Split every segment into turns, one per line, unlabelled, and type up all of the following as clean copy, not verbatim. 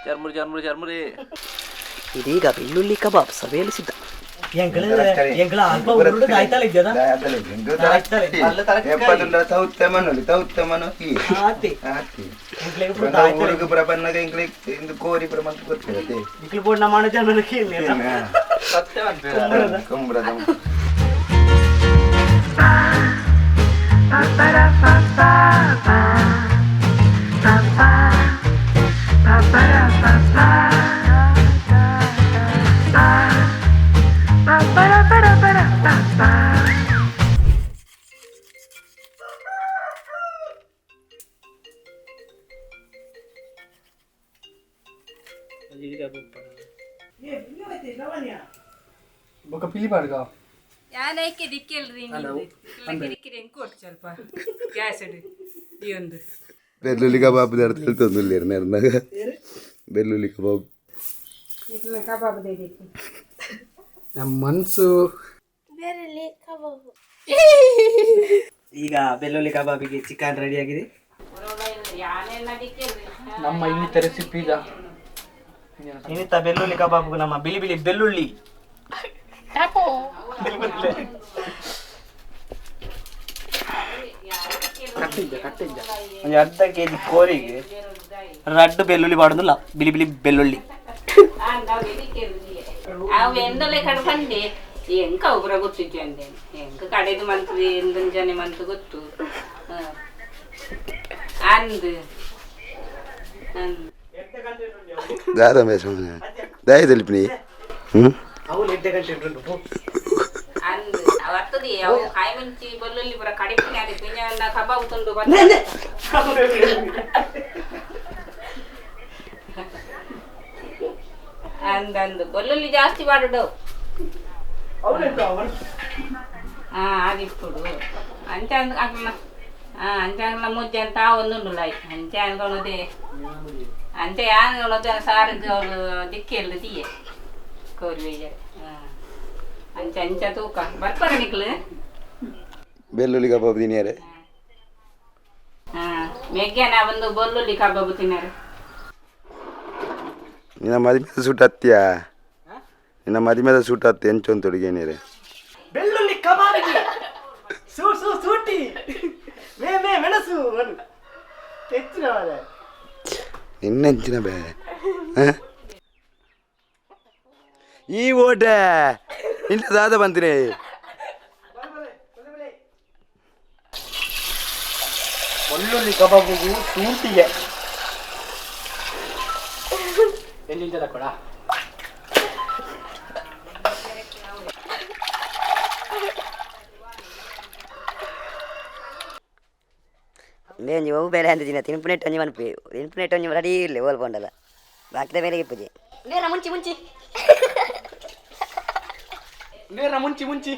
ಚರ್ಮುರಿ ಚರ್ಮುರಿ ಚರ್ಮುರಿ.
ಇದೀಗ ಬೆಳ್ಳುಳ್ಳಿ ಕಬಾಬ್ ಸವಿಯಲು ಸಿದ್ಧ.
ಬೊಕ ಪಿಲಿ ಪಾಡ್ಗ.
ಯಾನೈಕೆ ದಿಕ್ಕೆಲ್ರಿ ಕಿರಿಕಿರಿ ಹೆಂಗ್ ಕೊಟ್ಟು ಸ್ವಲ್ಪ ಗ್ಯಾಸ್ ಈ ಒಂದು
ಬೆಳ್ಳುಳ್ಳಿ ಕಬಾಬ್ ತಿಳ್ತೊಂದುಲ್ಲೇರು ನೆರ್ನಾಗ ಬೆಳ್ಳುಳ್ಳಿ ಕಬಾಬ್.
ನಮ್ಮ ಮನ್ಸು.
ಈಗ ಬೆಳ್ಳುಳ್ಳಿ ಕಬಾಬಿಗೆ ಚಿಕನ್ ರೆಡಿ ಆಗಿದೆ.
ನಮ್ಮ ಇನ್ನಿತ ರೆಸಿಪಿ ಈಗ
ಇನ್ನಿತ್ತ ಬೆಳ್ಳುಳ್ಳಿ ಕಬಾಬ್ಗೂ ನಮ್ಮ ಬಿಳಿ ಬಿಳಿ ಬೆಳ್ಳುಳ್ಳಿ. ಒಂದು ಅರ್ಧ ಕೆಜಿ ಕೋರಿಗೆ ರಡ್ಡು ಬೆಳ್ಳುಳ್ಳಿ ಮಾಡೋದಿಲ್ಲ, ಬಿಳಿ ಬಿಳಿ ಬೆಳ್ಳುಳ್ಳಿ.
ಅವು ಎಂದಲೇ ಕಡೆ ಬಂದೆ ಎಂಕ ಒಬ್ಬರ ಗೊತ್ತಿತ್ತು ಅಂದೆ ಎಂಕ ಕಡೆದು ಮಂತ್ ಎಂದನ್ ಜನ ಮಂತ್ ಗೊತ್ತು. ಹ. ಅಂದ್ ಅಂದ್.
ದಾದ ದಾಯ తెలిపిನಿ ಹ್ಞೂ.
ಅವು ಎಡ್ಡೆ ಗಂಟೆ ಉಂಟು.
ಅಂದ್ ಅವು ಅತ್ತದಿ ಅವು ಕಾಯಿ ಮುಂಚಿ ಬೆಳ್ಳುಳ್ಳಿ ಪೂರ ಕಡಿಮೆ ಅದೇ ಪಿಂಜ ಕಬಾಬ್ ತುಂಡು ಬರ್ತದೆ. ಅಂದ್ ಅಂದ್ ಬೆಳ್ಳುಳ್ಳಿ ಜಾಸ್ತಿ ಬಾಡುಡು. ಹಾ ಆದಿಪ್ಪುಡು ಅಂಚೆ ಅಂದ್ ಅಗ್ಲ ಹಾ ಅಂಚೆ ಅಂಗ್ಲ ಮುಜ್ಜೆ ಅಂತ ಒಂದುಂಡುಲ್ಲ ಆಯ್ತು ಅಂಚೆ ಅನ್ಕೊಳದೆ ಅಂಚೆ ಯಾನ್ಗೊಳದೆ ಸಾರಿಗೆ ಅವಳು ದಿಕ್ಕೆಲ್ಲ ದಿಯೆ ಕೋರಿ ಬೇಜಾರೆ. ಹಾ ಅಂಚೆ ಅಂಚೆ ತೂಕ ಬರ್ಪಾರ ನಿಕ್ಲು.
ಬೆಳ್ಳುಳ್ಳಿ ಕಬಾಬ್ ತಿನ್ನಿಯಾರೆ.
ಹಾ ಮೆಗ್ಗೆನ ಒಂದು ಬೆಳ್ಳುಳ್ಳಿ ಕಬಾಬು ತಿನ್ನಾರೆ.
ನಿನ್ನ ಮದಿಮೆದ ಸೂಟ್ ಹತ್ತಿಯಾ? ನಿನ್ನ ಮದಿಮೆದ ಸೂಟ್ ಹತ್ತಿ ಎಂಚೊಂದು ತೊಡಿಗೇನಿರೆ.
ಬೆಳ್ಳುಳ್ಳಿ ಕಬಾಬಿಗೆ ಸೂ ಸೂ ಸೂಟಿ ಮೇ ಮೇ ಮೆಣಸು ಹೆಚ್ಚಿನ.
ನಿನ್ನೆಂಚಿನ ಬೇ ಹ? ಈ ಓಟೆ ನಿನ್ನ ದಾದ ಬಂತೀನಿ.
ಬೆಳ್ಳುಳ್ಳಿ ಕಬಾಬುಗೂ ಶುಂಠಿಗೆ ಎಲ್ಲಿಂದ ಕೊಡ.
ಒಂಜಿ ಒವು ಬೇಲೆ ಅಂದಿನ ತಿನ್ಪುನೆಟ್ ಒಂಜಿ ಮನ್ಪಿ ತಿನ್ಪುನೆಟ್ ಒಂಜಿ ರೆಡಿ ಇರಲಿ ಓಲ್ ಪೋಂಡಲ ಬಾಕಿದ ಬೇಲೆಗೆ ಇಪ್ಪುಜಿ.
ನೇರ ಮುಂಚಿ ಮುಂಚಿ.
ನೇರ ಮುಂಚಿ ಮುಂಚಿ.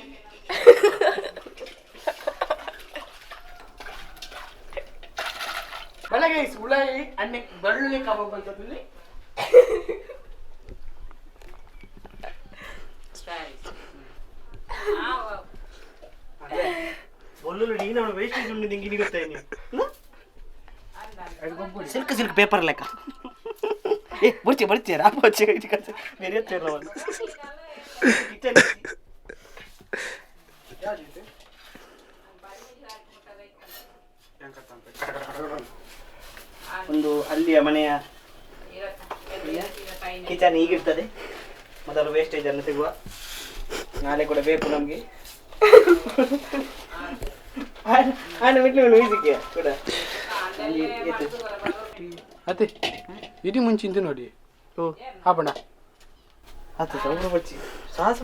ಬೆಳಗ್ಗೆ ಉಳ್ಳಾಗಿ ಅಣ್ಣೆ ಬೆಳ್ಳುಳ್ಳಿ ಕಬಾಬ್ ಅಂತಂದ್ರೆ.
ಸರಿ.
ಬೆಳ್ಳುಳ್ಳಿ ನಮ್ಮ ವೇಸ್ಟೇಜ್ ಉಂಡು ನಿಂಗೆ ಇನಿ ಗೊತ್ತಾಯ್ನಿ. ಸಿಲ್ಕ್ ಸಿಲ್ಕ್ ಪೇಪರ್ ಲೆಕ್ಕ. ಏ ಬರ್ಚಿ ಬರ್ಚಿ ರಾಪ ಬೇರೆ. ಕಿಚನ್. ಒಂದು ಅಲ್ಲಿಯ ಮನೆಯ ಕಿಚನ್ ಹೀಗಿರ್ತದೆ. ಮೊದಲು ವೇಸ್ಟೇಜ್ ಅನ್ನು ಸಿಗುವ ನಾಳೆ ಕೂಡ ಬೇಕು ನಮಗೆ. ಮ್ಯೂಸಿಕ್ ಕೂಡ.
ಅದೇ ಇಡೀ ಮುಂಚಿಂದು ನೋಡಿ. ಓ ಆಪಣ.
ಆತ ಒಬ್ರು ಬಚ್ಚಿ ಸಾಹಸ.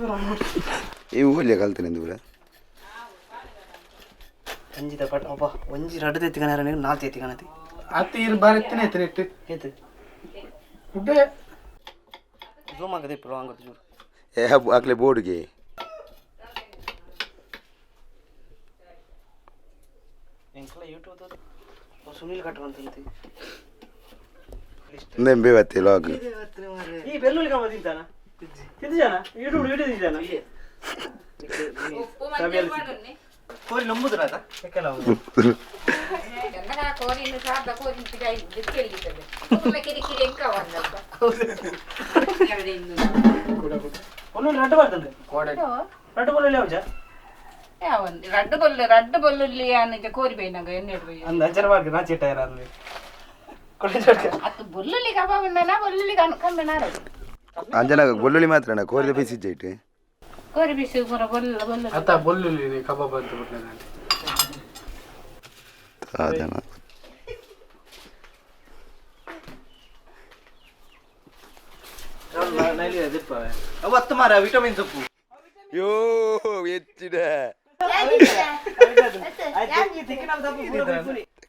ಈ ಊರ್ಲೆ ಕಲ್ತೇನೆ ದೂರ.
ಅಂಜಿದ ಪಟ್ ಅಬ್ಬ ಒಂಜಿ ರಡ್ಡು ತೆತ್ತಿಗಣ ನಾಲ್ಕು ತೆತ್ತಿಗಣತಿ.
ಅತ್ತೆ ಇರು ಬಾರಿ ಎತ್ತನೆ ಎತ್ತನೆ ಇಟ್ಟು.
ಏತು?
ಕುಡ್ಡೆ.
ಝೂಮ್ ಆಗದೆ ಇಪ್ಪು ಹಂಗತ್ತು ಚೂರು.
ಏ ಹಾಕ್ಲೆ ಬೋರ್ಡ್ಗೆ.
ಎಂಕಲ ಯೂಟ್ಯೂಬ್ ಸುನೀಲ್ ಕಟ್ಟುವಂತಂತೆ.
ನೆಂಬೆ ಬತ್ತಿ ಲಾಗ್.
ಈ ಬೆಳ್ಳುಳ್ಳಿ ಕಬಾಬ್ ತಿಂತಾನ ತಿಂದಿಜಾನ ಯೂಟ್ಯೂಬ್ ವಿಡಿಯೋ ತಿಂದಿಜಾನ.
ಉಪ್ಪು ಮಂಚಿ ಮಾಡೋಣ.
ಕೋರಿ ನಂಬುದ್ರ ಆತ.
ರಡ್ಡು ಬೊಲ್ಲುಲ್ಲಿ ಕೋರಿ ಬೈನಂಗ ಎಣ್ಣೆ ಅತ್ತು ಬೊಲ್ಲುಲ್ಲಿ ಕಬಾಬ್ ಬೊಲ್ಲುಲ್ಲಿ ಕಮ್ಮಿ
ಅಂಜನ ಬೊಲ್ಲುಲಿ ಮಾತ್ರನಾ ಕೋರಿದ ಪೀಸ್ ಇಜ್ಜೈಟ್
ಕೋರಿ ಪೀಸ್ ಪೂರ ಬೊಲ್ಲ ಬೊಲ್ಲ
ಅತ್ತ ಬೊಲ್ಲುಲಿ ಕಬಾಬ್ ಅಂತ ಬಿಟ್ಲೆ ನಾನು
ಸಾಧನ
ಅವತ್ತು ಮಾರ ವಿಟಮಿನ್ ಸೊಪ್ಪು
ಯೋ ಹೆಚ್ಚಿದ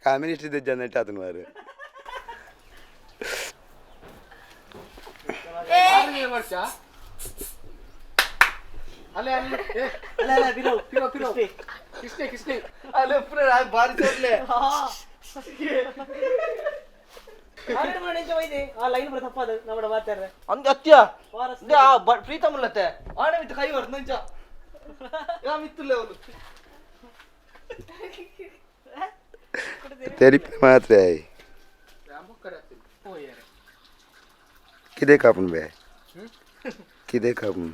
ಕಮ್ಯುನಿಸ್ಟ್ ಜನ ಆತನ ಮಾರು
ಅಲ್ಲೇ ಅಲ್ಲೇ ಪಿರೋ ಪಿರೋ ಕೃಷ್ಣ ಕೃಷ್ಣ
ಅಲ್ಲೇ ಬಾರಿ ಸೋರ್ಲೆ ಅತ್ಯ ಪ್ರೀತಮುಲ್ಲತ್ತೆ ಆಣೆ ಮಿತ್ತು ಕೈ ಬರ್ದು ನಂಚ ಯಾ ಮಿತ್ತುಲ್ಲೆ ಅವನು
ತೆರಿಪಿನ ಮಾತ್ರ ಕಿದೆ ಕಾಪುನ್ ಬೇ ಕಿದೆ ಕಾಪುನ್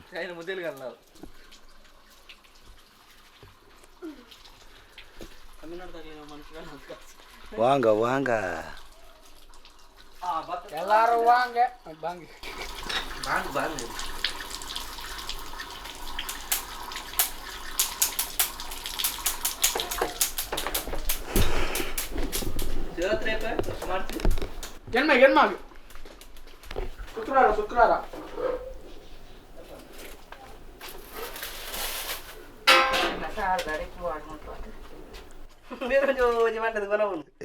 ವಾಂಗ ವಾಂಗ
ಎಲ್ಲಾರು ವಾಂಗ ಬಾಂಗ್
ಬಾಂಗ್ ಬಾಂಗ್
ಜನ್ಮ ಜನ್ಮ ಶುಕ್ರವಾರ ಶುಕ್ರವಾರ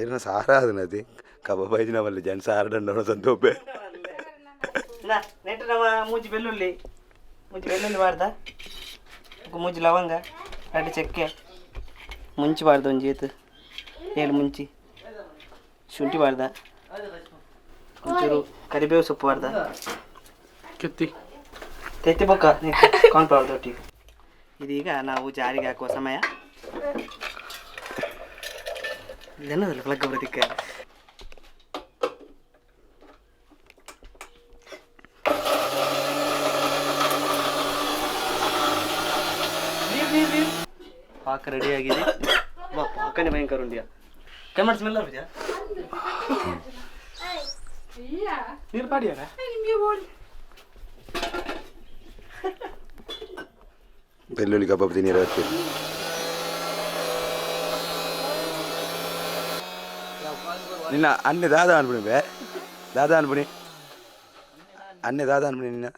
ಏನ ಸಾರ ಅದನ್ನತಿ ಕಬಾಬ್ ಐಜಿನ ವಲ್ಲ ಜನ ಸಾರಡಂಡ ಸಂತೋಪೆ
ನೆಟ್ಟು ನಮ್ಮ ಮೂಜಿ ಬೆಳ್ಳುಳ್ಳಿ ಮುಂಚಿ ಬೆಳ್ಳುಳ್ಳಿ ಬಾರ್ದ ಮೂಜಿ ಲವಂಗ ಎರಡು ಚಕ್ಕೆ ಮುಂಚಿ ಬಾರ್ದ ಒಂಜಿ ಏತು ಏಳು ಮುಂಚಿ ಶುಂಠಿ ಬಾರ್ದ ಒಂಚೂರು ಕರಿಬೇವು ಸೊಪ್ಪು ಬಾರ್ದ
ಕೆತ್ತಿ
ತೆತ್ತಿ ಬೊಕ್ಕ ಕಾರ್ನ್ಫ್ಲವರ್ ದೊಟ್ಟಿಗೆ. ಇದೀಗ ನಾವು ಜಾರಿಗೆ ಹಾಕುವ ಸಮಯ. ಇದನ್ನದಲ್ಲ ಪ್ಲಗ್ ಬರೋದಿಕ್ಕೆ. ಪಾಕ ರೆಡಿ ಆಗಿದೆ. ಬಾ ಪಾಕನೇ ಭಯಂಕರ ಉಂಡಿಯಾ ಕಮ್ಮಿ ಸ್ಮೆಲ್ ಬರ್ಬಿದ್ಯಾ?
ನೀರು ಪಾಡಿಯಾರ
ಬೆಳ್ಳುಳ್ಳಿ ಕಬಾಬ್ ತಿನ್ನಿರ ನಿನ್ನ ಅನ್ನೆ ದಾದಾ ಅನ್ಬಿಡಿ ಬೇ ದಾದಾ ಅನ್ಬಿಡಿ ಅನ್ನೆ ದಾದಾ ಅನ್ಬಿಡಿ ನಿನ್ನ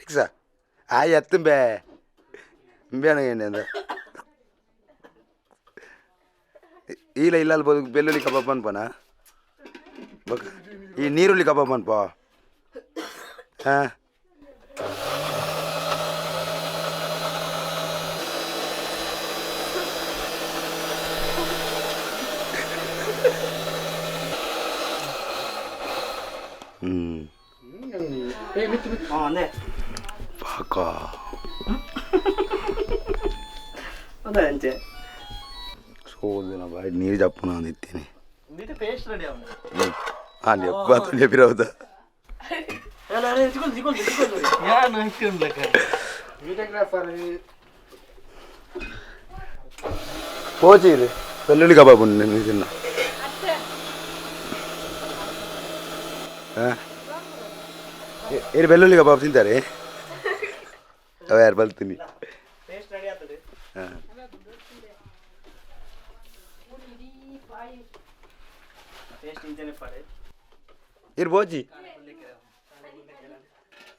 ರಿಕ್ಸಾ ಆಯ್ ಎತ್ತುಂಬೆ ಇಂಬೇನ ಅಂದ ಈಲ ಇಲ್ಲ ಅಲ್ಬೋದು ಬೆಳ್ಳುಳ್ಳಿ ಕಬಾಬ್ ಅನ್ಪನ ಬೊಕ ಈ ನೀರುಳ್ಳಿ ಕಬಾಬ್ ಅನ್ಪ ಹಾಂ ಹ್ಞೂ
ಏ ಮಿತ್ತು ಮಿತ್ತು
ಹಾಂ ಅಂದೆ
ಪಾಕ
ಒಂದೇ ಅಂಚೆ
ಸೋದಿನ ಬಾಯಿ ನೀರು ಜಪ್ಪುನ ಅಂದಿತ್ತೇನೆ
ಪೇಸ್ಟ್ ರೆಡಿ ಅವನು
ಹಾಂ ಎಪ್ಪ ಬಿರೌದ
ವಿಡಿಯೋಗ್ರಾಫರ್
ಪೋಚಿರಿ ಬೆಳ್ಳುಳ್ಳಿ ಕಬಾಬ್ ಉಂಡು ತಿನ್ನ ಹಾಂ ಏರು ಬೆಳ್ಳುಳ್ಳಿ ಕಬಾಬ್ ತಿಂತಾರೆ ಅವ ಯಾರು ಬಲ್ತೀನಿ
ಪೇಸ್ಟ್ ರೆಡಿ ಆಗ್ತದೆ.
ಹಾಂ
ಪೇಸ್ಟ್ ಇಂಚನೆ ಪಾಡೆ
ಇರು ಬೋಜಿ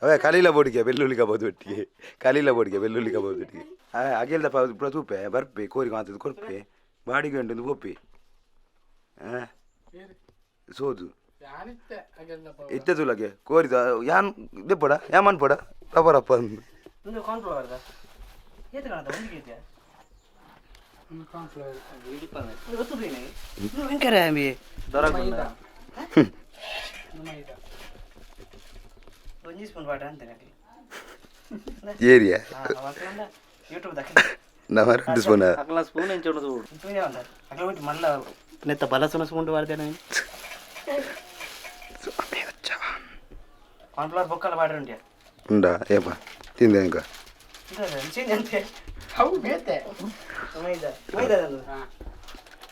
ಅವೇ ಕಲೀಲ ಬೋಡಿಗೆ ಬೆಳ್ಳುಳ್ಳಿ ಕಬಾಬ್ ಒಟ್ಟಿಗೆ ಕಲೀಲ ಬೋಡಿಗೆ ಬೆಳ್ಳುಳ್ಳಿ ಕಬಾಬ್ ಒಟ್ಟಿಗೆ ಅಗಿಲ್ದ ಪೂರ ತೂಪೆ ಬರ್ಪೆ ಕೋರಿ ಮಾತದ್ದು ಕೊರ್ಪೆ ಬಾಡಿಗೆ ಉಂಟು ಪೋಪೆ ಹಾಂ ಸೋದು
ಯಾನಿತ್ತೆ ಅಗೆಲ್ಲ
ಇತ್ತೆ ತುಲಗೆ ಕೋರಿದ ಯಾನ್ ದೆಪ್ಪಡ ಯಾಮನ್ ಪಡ ರಪ್ಪ ರಪ್ಪ ಅಂದು
ಒಂದು ಕಾರ್ನ್ಫ್ಲವರ್ ಏತು ಕಾಣದ ಒಂದು ಕೆಜಿ
ಕಾರ್ನ್ಫ್ಲವರ್
ಗೊತ್ತು ಭಯಂಕರ ಅಂಬಿ
ಮೈದಾ
ಒಂಜಿ ಸ್ಪೂನ್ ಪಾಟ ಅಂತಾನೆ
ಏರಿಯಾ
ಯೂಟ್ಯೂಬ್ ದಾಖಲೆ.
ನಮ್ಮ 2 ಸ್ಪೂನ್.
ಅಕ್ಲ ಸ್ಪೂನ್ ಎಂಚ ಉಂಡು ಅಕ್ಲ ಉಂಟು ಮಲ್ಲ ನೆತ್ತ ಬಲಸುನ ಸ್ಪೂನ್ ವಾಡ್ದೇನೆ. ಕಾರ್ನ್ಫ್ಲವರ್ ಬೊಕ್ಕಲ ಬಾಡ್ರೆ ಉಂಟು.
ಉಂಡಾ ಏಪ ತಿಂದೆ ఇంకా
ಅಂತೆ.
ಅವು ಬೇತೆ.
ಮೈದಾ ಮೈದಾ.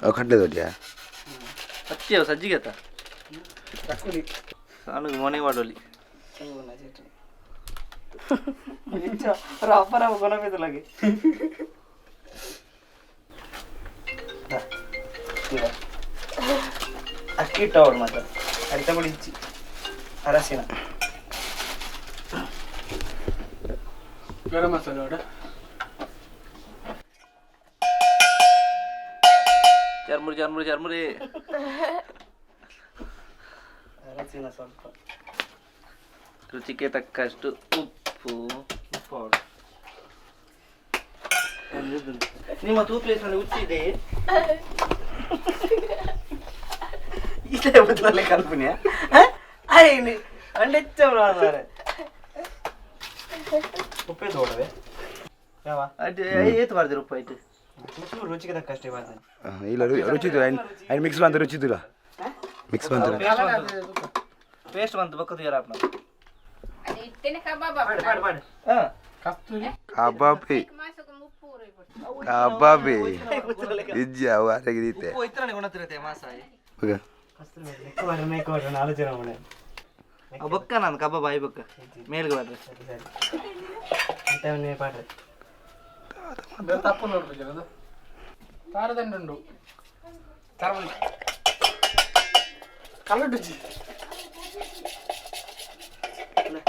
ಅವು ಕಡಲೆ ದೊಡ್ಡಿಯಾ?
ಅತ್ತಿ ಅವು ಸಜ್ಜಿಗೆ ಅತ್ತ.
ತಕ್ಕುಲಿ.
ಸಾನುಗೆ ಮೊನೆ ಮಾಡೋಲಿ. ರಬ್ಬ ರಬ್ಬ ಕೊನಪಿದಲಾಗಿ. ಅಕ್ಕಿ ಹಿಟ್ಟು ಅವಳು ಮಾತ್ರ ಅರಿತ ಪುಡಿ ಇಚ್ಚಿ ಅರಸಿನ.
ಗರಂ ಮಸಾಲೆ ವಡ.
ಚರ್ಮುರಿ ಚರ್ಮುರಿ ಚರ್ಮುರಿ. ಅರಸಿನ ಸ್ವಲ್ಪ. ರುಚಿಗೆ ತಕ್ಕಷ್ಟು ಉಪ್ಪು. ಉಪ್ಪು ಅವಳು. ನಿಮ್ಮ ತೂ ಪ್ಲೇಸ್ ಹುಚ್ಚಿದೆ ಇದೇ ಬದಲಲ್ಲೇ ಕಲ್ಪನೆಯ ಅಯ್ಯ ಅಂಡೆಚ್ಚ ಉಪ್ಪೇ ತೋಡವೆ ಯಾವ ಏತು ಮಾಡ್ತೀರಿ ಉಪ್ಪು ಆಯ್ತು ರುಚಿಗೆ ತಕ್ಕಷ್ಟೇ ಮಾಡ್ತೇನೆ.
ಇಲ್ಲ ರುಚಿ ఆయన ಮಿಕ್ಸ್ ಬಂತ ರುಚಿ ಇದ್ದಿಲ್ಲ ಮಿಕ್ಸ್ ಬಂತ.
ಪೇಸ್ಟ್ ಬಂತು ಬಕ್ಕದು ಯಾರಪ್ಪ.
ಅದು ಇತ್ತೇನೆ ಕಬಾಬ್.
ಪಾಡು ಪಾಡು ಹಾಂ.
ಕಸ್ತೂರಿ.
ಕಬಾಬಿ ಕಬಾಬಿ ಇಜ್ಜಿ ಅವು ಆರೋಗ್ಯ.
ಉಪ್ಪು ಇತ್ತರನೆ ಕೊಣತಿರತ್ತೆ ಮಾಸಾಯಿ.
ಓಕೆ.
ಆಲೋಚನೆ ಮಾಡ ಬೊಕ್ಕ ನಾನು ಕಬಾಬ್ ಆಯ್ ಬೊಕ್ಕ ಮೇಲ್ಗೆ ಬರ್ರಿ. ಪಾಡ್ರಿ.
ತಪ್ಪು ನೋಡ್ಬೇಕು ಅದು ತಾರದಂಡ ಉಂಡು ಚರ್ಮುರಿ ಕಲ್ಲುಡುಜಿ.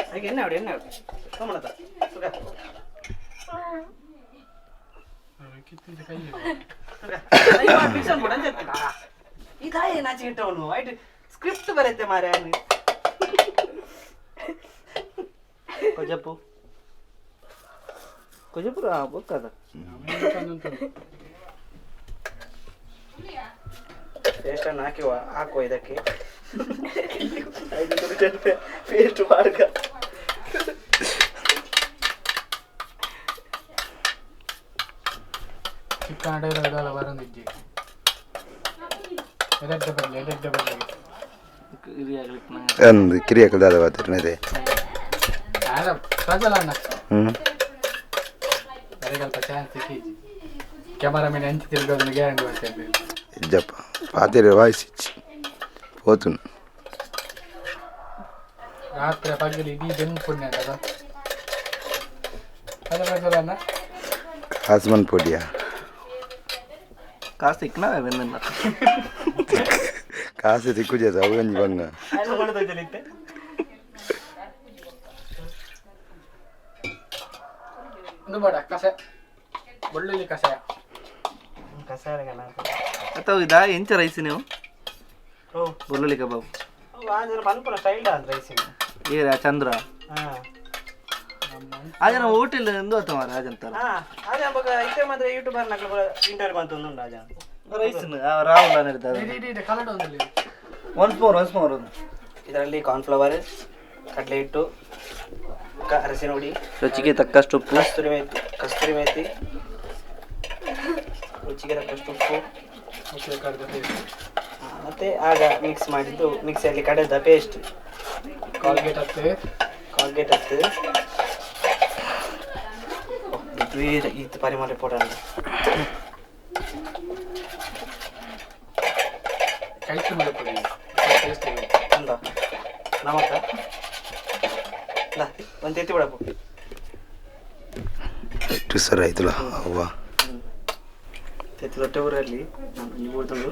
ಅದಕ್ಕೆ ಎಣ್ಣೆ ಹೊಡಿ ಎಣ್ಣೆ ಹೊಡಿ ಸೋಮಣತ ಸುಖ.
ಕಿತ್ತಿದ ಕೈ.
ಇದಾಯ ನಾಚಿ ಇಟ್ಟವನು ಆಯ್ತು ಸ್ಕ್ರಿಪ್ಟ್ ಬರತ್ತೆ ಮಾರ್ರೆ. ಕೊಜಪ್ಪು ಕೊಜಪ್ಪು ಬೊಕ್ಕದ ಪೇಸ್ಟನ್ನು ಹಾಕಿ ಹಾಕುವ ಇದಕ್ಕೆ ಪೇಸ್ಟ್ ಮಾರ್ಗ.
ಚಿಕ್ಕನ ಡೈಲಾಗ್ ದಾಲ ಬರಂದಿಜ್ಜಿ ಎಡೆಡ್ಡ ಬರಲಿ ಎಡೆಡ್ಡ ಬರಲಿ.
ಒಂದು ಕಿರಿಯ ಕಲ್ದಾದ ಬಾತಿರ್ನದೆ.
ಆರ ಪ್ರಜಲ ಅಣ್ಣ.
ಹ್ಞೂ.
ಅರೆಗಲ್ಪ ಚಾನ್ಸ್ ಸಿಕ್ಕಿಜ್ಜಿ ಕ್ಯಾಮರಾ ಮೇಲೆ ಅಂಚಿ ತಿರುಗೋದನ್ನು ಗ್ಯಾರಂಟಿ ಬರ್ತೇನೆ.
ಇಜ್ಜಪ್ಪ ಪಾತಿರ ವಾಯ್ಸ್ ಇಚ್ಚಿ ಪೋತುನು.
ರಾತ್ರಿ ಪಗಲಿ ಇಡೀ ಬೆನ್ನು ಪುಣ್ಯ ಅಂತದ ಅದ ಪ್ರಜಲ ಅಣ್ಣ.
ಕಾಸು ಮನ್ ಪೊಡಿಯಾ?
ಕಾಸು ತಿಕ್ಕನ ಬೆನ್ನ.
ಕಾಸು ತಿಕ್ಕು చేಸ ಅವು ಒಂಜಿ ಬಂಗ.
ಒಂದು ಬೇಡ ಕಸೆ ಬೆಳ್ಳುಳ್ಳಿ ಕಷಾಯ.
ಅಥವಾ ಇದಾ ಎಂಚ ರೈಸ್ ನೀವು ಬೆಳ್ಳುಳ್ಳಿ ಕಬಾಬ್ ಏ ಚಂದ್ರ ಆ ಜನ ಹೋಟೆಲ್ ಎಂದು ಅತ್ತ ಮಾರ ಆಜಂತಾರ ರೈಸ್ ರಾಹುಲ್ ನಡೀತದೆ.
ಇಡಿ ಇಡಿ ಕಲಡ ಒಂದಿಲ್ಲ.
Once more once more ಒಂದು. ಇದರಲ್ಲಿ ಕಾರ್ನ್ಫ್ಲವರ್ ಕಡಲೆ ಹಿಟ್ಟು ಅರಸಿನ ಹುಡಿ. ರುಚಿಗೆ ತಕ್ಕಷ್ಟು ಉಪ್ಪು. ಕಸ್ತೂರಿ ಮೇಥಿ ಕಸ್ತೂರಿ ಮೇಥಿ ರುಚಿಗೆ ತಕ್ಕಷ್ಟು ಉಪ್ಪು.
ಮುಚ್ಚೆ ಕಡ್ದ ಪೇಸ್ಟ್.
ಮತ್ತು ಆಗ ಮಿಕ್ಸ್ ಮಾಡಿದ್ದು ಮಿಕ್ಸಿಯಲ್ಲಿ ಕಡೆದ ಪೇಸ್ಟ್.
ಕಾಲ್ಗೇಟ್ ಹತ್ತೆ.
ಕಾಲ್ಗೇಟ್ ಹತ್ತು ಇದು ಪರಿಮಳ ಪೋಟ.
ಕೈತು ಮಲಪುಡಿ ಟೇಸ್ಟ್.
ಅಂದ ನಮಕ್ಕ ಒಂದು ಎತ್ತಿ ಬಿಡಪ್ಪ.
ಎಷ್ಟು ಸರ್ ಆಯ್ತಲ್ಲ ಅವ್ವ.
ತೆತ್ತಿ ದೊಡ್ಡ ಊರಲ್ಲಿ ನಾನು ಊರ್ದುಂಡು.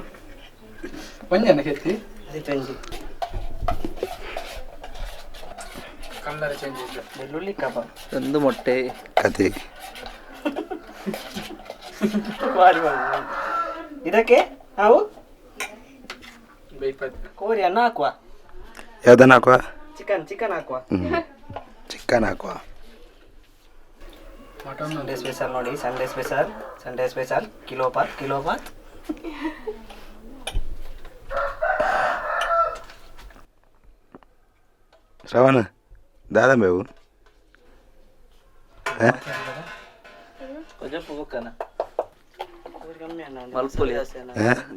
ಒಂಜನ ಕೆತ್ತಿ.
ಅದೇ ಒಂಜಿ.
ಕಲರ್ ಚೇಂಜ್ ಇತ್ತು.
ಬೆಳ್ಳುಳ್ಳಿ ಕಬಾಬ್.
ಒಂದು ಮೊಟ್ಟೆ.
ಕತೆ.
ಬಾರಿ ಬಾರಿ. ಇದಕ್ಕೆ ನಾವು
ಬೇಯ್ಪತ್ತು.
ಕೋರಿಯನ್ನು ಹಾಕುವ.
ಯಾವ್ದನ್ನ ಹಾಕುವ?
ಚಿಕನ್ ಚಿಕನ್ ಹಾಕುವ.
ಹ್ಞೂ ಚಿಕನ್ ಹಾಕುವ.
Mutton.
Sunday special ನೋಡಿ Sunday special Sunday special kilo Baat kilo Baat.
Shravana ದಾದಂಬೆ ಅವು.
ಕೊಜಪು ಬೊಕ್ಕನ
ಕೋರಿ ಕಮ್ಮಿ ಅಣ್ಣ.
ಮಲ್ಪೊಲಿ.
ಮಸಾಲೆ ಜಾಸ್ತಿ ಅಣ್ಣ.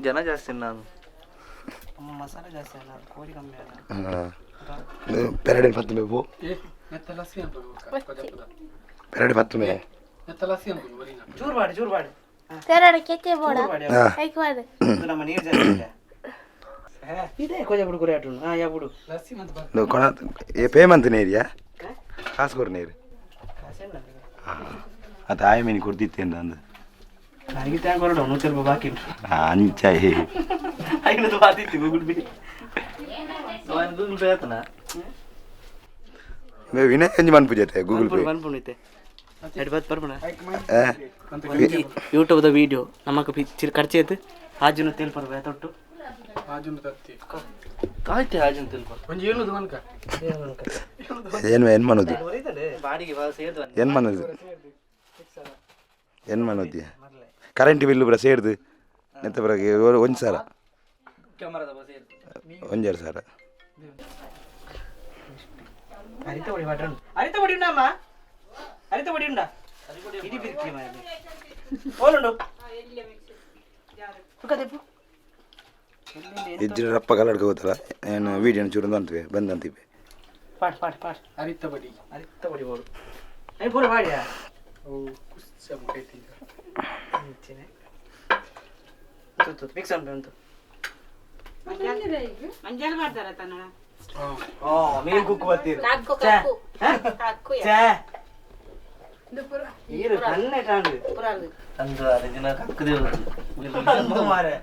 ಜನ ಜಾಸ್ತಿ ನಾನು.
ಮಸಾಲೆ ಜಾಸ್ತಿ ಅಣ್ಣ, ಕೋರಿ ಕಮ್ಮಿ ಅಣ್ಣ.
ಪೆರಡೆ ಪತ್ತು ಮೇ ಪೋ.
ಏ ನೆತ್ತ ಲಸ್ಸಿ ಅನ್ಬೋದು ಕೊಜಪುದ.
ಪೆರಡೆ ಪತ್ತು ಮೇ.
ನೆತ್ತ ಲಸ್ಸಿ ಅನ್ಬೋದು ಬರೀ.
ಚೂರು ಮಾಡಿ, ಚೂರು ಮಾಡಿ.
ತೆರಡ ಕೆತ್ತೆ ಬೋಡ.
ಚೂರು ಮಾಡಿ.
ಹಾ.
ಐಕ್ ವಾದ.
ಇದು ನಮ್ಮ ನೀರು ಜಾಸ್ತಿ ಇದೆ. ಇದೆ ಕೊಜಪುಡು ಕುರಿ ಆಟು ಹಾ ಯಾ ಬುಡು.
ಲಸ್ಸಿ ಮತ್ತೆ ಬರ್.
ಕೊಣ ಏ ಪೇಮಂತ್ ನೇರಿಯಾ ಕಾಸು ಕೊರು ನೇರು. ಅದು ಆಯ ಮೀನು ಕೊಡ್ತಿತ್ತೇನು ಅಂದು.
ನನಗೆ ಟ್ಯಾಂಕ್ ಹೊರಡು 100 ರೂಪಾಯಿ ಬಾಕಿ ಉಂಟು.
ಅಂಚ.
ಐನೂರು ಬಾದಿತ್ತು ಗೂಗಲ್ ಪೇ.
ಗೂಗಲ್ ಪೇ ಆತನ.
ವಿನಯ್ ಎಂಜಿ ಮನ್ಪು ಜೊತೆ ಗೂಗಲ್ ಪೇ.
ಮನ್ಪುಂಡು ಇತ್ತೆ ಎರಡು ಬತ್ ಬರ್ಪುಣ.
ಆ.
ಯೂಟ್ಯೂಬ್ದ ವೀಡಿಯೋ ನಮಕ್ ಪಿಕ್ಚರ್ ಖರ್ಚು ಆಜುನು ತೇಲ್ ಪರ್ವ ತೊಟ್ಟು.
ಆಜುನ ತತ್ತಿ.
ಕಾಯ್ತೆ ಆಜನ್ ತಿಳ್ಕೊ.
ಒಂಜಿ ಏಳುದು ಮನ್ಕ.
ಏನು ಏನು ಮಾಡೋದು?
ಬಾಡಿಗೆ ಬಾಳ ಸೇರ್ದು.
ಏನು ಮಾಡೋದು, ಏನು ಮಾಡೋದು? ಕರೆಂಟ್ ಬಿಲ್ಲು ಪೂರ ಸೇರ್ದು ಎಂತ ಬರಗೆ ಒಂದು ಸಾವಿರ.
ಕ್ಯಾಮರಾದ ಬಸ್ ಸೇರ್ದು.
ಒಂಜೆರಡು ಸಾವಿರ.
ಅರಿತ పొడి పట్టండి. అరిత పొడి ఉందా అమ్మా? అరిత పొడి ఉందా? ఇడి బిరికి మరి ఓలుండు తెప్పు.
ಇಜ್ಜಿನ ರಪ್ಪ ಕಲ್ಲಡ್ಕ ಹೋಗ್ತಲ್ಲ ಏನು ವೀಡಿಯೋ ಚೂರು ಅಂತೀವಿ ಬಂದಂತೀವಿ.
పాడు పాడు పాడు.
ಅರಿತ ಬಡಿ.
అరిత పొడి పోడు అయి పూర పాడియా.
ಓ ಕುಸ್ಸ ಮುಖೈತಿ.
ఫిక్స్ అంటే
ಮಂಜಲ್ ಮಾಡ್ತಾರ ತನ್ನ.
ಮೀನು ಕುಕ್ಕು ಬರ್ತೀರಿ.
ಕಕ್ಕು ಕಕ್ಕು ಕಕ್ಕು.
ಛೇ, ಈರು ಕಣ್ಣೆ ಟಾಂಡು.
ಅಂದು ಅರೆ ದಿನ ಕಕ್ಕದೆ.
ಅಂದು ಮಾರೆ